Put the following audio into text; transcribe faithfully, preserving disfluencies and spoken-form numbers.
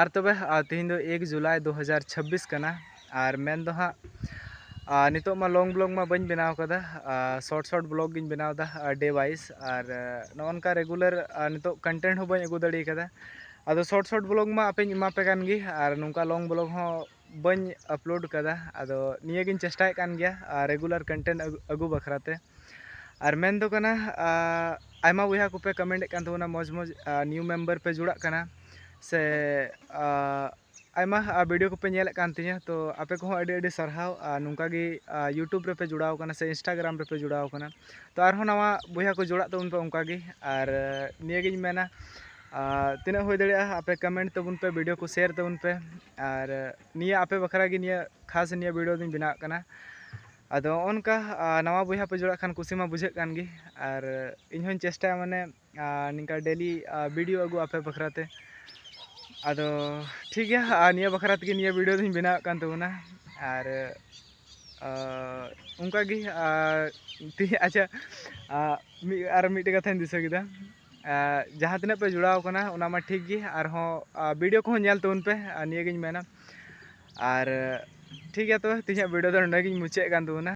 ᱟᱨ ᱛᱚᱵᱮ, ᱟᱨ ᱛᱮᱦᱮᱧ ᱫᱚ ᱮᱠ ᱡᱩᱞᱟᱭ ᱫᱩ ᱦᱟᱡᱟᱨ ᱪᱷᱟᱵᱵᱤᱥ ᱠᱟᱱᱟ᱾ ᱟᱨ ᱢᱮᱱ ᱫᱚ ᱦᱟᱸᱜ, ᱟᱨ ᱱᱤᱛᱚᱜ ᱢᱟ ᱞᱚᱝ ᱵᱞᱚᱜ ᱢᱟ ᱵᱟᱹᱧ ᱵᱮᱱᱟᱣ ᱠᱟᱫᱟ, ᱟᱨ ᱥᱚᱨᱴ ᱥᱚᱨᱴ ᱵᱞᱚᱜ ᱜᱤᱧ ᱵᱮᱱᱟᱣ ᱮᱫᱟ, ᱟᱨ ᱰᱮ ᱣᱟᱭᱤᱡ᱾ ᱟᱨ ᱱᱚᱜᱼᱚ ᱱᱚᱝᱠᱟ ᱨᱮᱜᱩᱞᱟᱨ ᱱᱤᱛᱚᱜ ᱠᱚᱱᱴᱮᱱᱴ ᱦᱚᱸ ᱵᱟᱹᱧ ᱟᱹᱜᱩ ᱫᱟᱲᱮ ᱠᱟᱫᱟ᱾ ᱟᱫᱚ ᱥᱚᱨᱴ ᱥᱚᱨᱴ ᱵᱞᱚᱜ ᱢᱟ ᱟᱯᱮᱧ ᱮᱢᱟ ᱯᱮ ᱠᱟᱱ ᱜᱮ, ᱟᱨ ᱱᱚᱝᱠᱟ ᱞᱚᱝ ᱵᱞᱚᱜ ᱦᱚᱸ ᱵᱟᱹᱧ ᱟᱯᱞᱳᱰ ᱠᱟᱫᱟ᱾ ᱟᱫᱚ ᱱᱤᱭᱟᱹᱜᱤᱧ ᱪᱮᱥᱴᱟᱭᱮᱫ ᱠᱟᱱ ᱜᱮᱭᱟ, ᱟᱨ ᱨᱮᱜᱩᱞᱟᱨ ᱠᱚᱱᱴᱮᱱᱴ ᱟᱹᱜᱩ, ᱟᱹᱜᱩ ᱵᱟᱠᱷᱨᱟ ᱛᱮ᱾ ᱟᱨ ᱢᱮᱱ ᱫᱚ ᱠᱟᱱᱟ, ᱟᱨ ᱟᱭᱢᱟ ᱵᱚᱭᱦᱟ ᱠᱚᱯᱮ ᱠᱚᱢᱮᱱᱴ ᱮᱫ ᱠᱟᱱ ᱛᱟᱵᱚᱱᱟ, ᱢᱚᱡᱽ ᱢᱚᱡᱽ, ᱟᱨ ᱱᱤᱭᱩ ᱢᱮᱢᱵᱟᱨ ᱯᱮ ᱡᱩᱲᱟᱜ ᱠᱟᱱᱟ ᱥᱮ, ᱟᱨ ᱟᱭᱢᱟ, ᱟᱨ ᱵᱷᱤᱰᱤᱭᱳ ᱠᱚᱯᱮ ᱧᱮᱞᱮᱫ ᱠᱟᱱ ᱛᱤᱧᱟᱹ᱾ ᱛᱚ ᱟᱯᱮ ᱠᱚᱦᱚᱸ ᱟᱹᱰᱤ ᱟᱹᱰᱤ ᱥᱟᱨᱦᱟᱣ᱾ ᱟᱨ ᱱᱚᱝᱠᱟ ᱜᱮ, ᱟᱨ ᱭᱩᱴᱩᱵᱽ ᱨᱮᱯᱮ ᱡᱩᱲᱟᱣ ᱠᱟᱱᱟ ᱥᱮ ᱤᱱᱥᱴᱟᱜᱨᱟᱢ ᱨᱮᱯᱮ ᱡᱩᱲᱟᱣ ᱠᱟᱱᱟ, ᱛᱚ ᱟᱨᱦᱚᱸ ᱱᱟᱣᱟ ᱵᱚᱭᱦᱟ ᱠᱚ ᱡᱩᱲᱟᱜ ᱛᱟᱵᱚᱱ ᱯᱮ ᱚᱱᱠᱟ ᱜᱮ᱾ ᱟᱨ ᱱᱤᱭᱟᱹᱜᱤᱧ ᱢᱮᱱᱟ, ᱟᱨ ᱛᱤᱱᱟᱹᱜ ᱦᱩᱭ ᱫᱟᱲᱮᱭᱟᱜᱼᱟ ᱟᱯᱮ ᱠᱚᱢᱮᱱᱴ ᱛᱟᱵᱚᱱ ᱯᱮ, ᱵᱷᱤᱰᱤᱭᱳ ᱠᱚ ᱥᱮᱭᱟᱨ ᱛᱟᱵᱚᱱ ᱯᱮ᱾ ᱟᱨ ᱱᱤᱭᱟᱹ ᱟᱯᱮ ᱵᱟᱠᱷᱨᱟ ᱜᱮ ᱱᱤᱭᱟᱹ ᱠᱷᱟᱥ ᱱᱤᱭᱟᱹ ᱵᱷᱤᱰᱤᱭᱳ ᱫᱚᱧ ᱵᱮᱱᱟᱣᱮᱫ ᱠᱟᱱᱟ᱾ ᱟᱫᱚ ᱱᱚᱜᱼᱚ ᱱᱚᱝᱠᱟ, ᱟᱨ ᱱᱟᱣᱟ ᱵᱚᱭᱦᱟ ᱯᱮ ᱡᱩᱲᱟᱜ ᱠᱷᱟᱱ ᱠᱩᱥᱤ ᱢᱟ ᱵᱩᱡᱷᱟᱹᱜ ᱠᱟᱱ ᱜᱮ᱾ ᱟᱨ ᱤᱧ ᱦᱚᱸᱧ ᱪᱮᱥᱴᱟᱭᱟ ᱢᱟᱱᱮ, ᱟᱨ ᱱᱤᱝᱠᱟ ᱰᱮᱞᱤ, ᱟᱨ ᱵᱷᱤᱰᱤᱭᱳ ᱟᱹᱜᱩ ᱟᱯᱮ ᱵᱟᱠᱷᱨᱟ ᱛᱮ᱾ ᱟᱫᱚ ᱴᱷᱤᱠ ᱜᱮᱭᱟ, ᱟᱨ ᱱᱤᱭᱟᱹ ᱵᱟᱠᱷᱨᱟ ᱛᱮᱜᱮ ᱱᱤᱭᱟᱹ ᱵᱷᱤᱰᱤᱭᱳ ᱫᱚᱧ ᱵᱮᱱᱟᱣᱮᱫ ᱠᱟᱱ ᱛᱟᱵᱚᱱᱟ᱾ ᱟᱨ, ᱟᱨ ᱚᱱᱠᱟ ᱜᱮ, ᱟᱨ ᱛᱤ-, ᱟᱪᱪᱷᱟ, ᱟᱨ ᱢᱤᱫ, ᱟᱨ ᱢᱤᱫᱴᱮᱡ ᱠᱟᱛᱷᱟᱧ ᱫᱤᱥᱟᱹ ᱠᱮᱫᱟ᱾ ᱟᱨ ᱡᱟᱦᱟᱸ ᱛᱤᱱᱟᱹᱜ ᱯᱮ ᱡᱩᱲᱟᱣ ᱠᱟᱱᱟ ᱚᱱᱟ ᱢᱟ ᱴᱷᱤᱠ ᱜᱮ, ᱟᱨᱦᱚᱸ, ᱟᱨ ᱵᱷᱤᱰᱤᱭᱳ ᱠᱚᱦᱚᱸ ᱧᱮᱞ ᱛᱟᱵᱚᱱ ᱯᱮ, ᱟᱨ ᱱᱤᱭᱟᱹᱜᱤᱧ ᱢᱮᱱᱟ᱾ ᱟᱨ ᱴᱷᱤᱠ ᱜᱮᱭᱟ, ᱛᱚᱵᱮ ᱛᱮᱦᱮᱧᱟᱜ ᱵᱷᱤᱰᱤᱭᱳ ᱫᱚ ᱱᱚᱸᱰᱮ ᱜᱤᱧ ᱢᱩᱪᱟᱹᱫ ᱠᱟᱱ ᱛᱟᱵᱚᱱᱟ᱾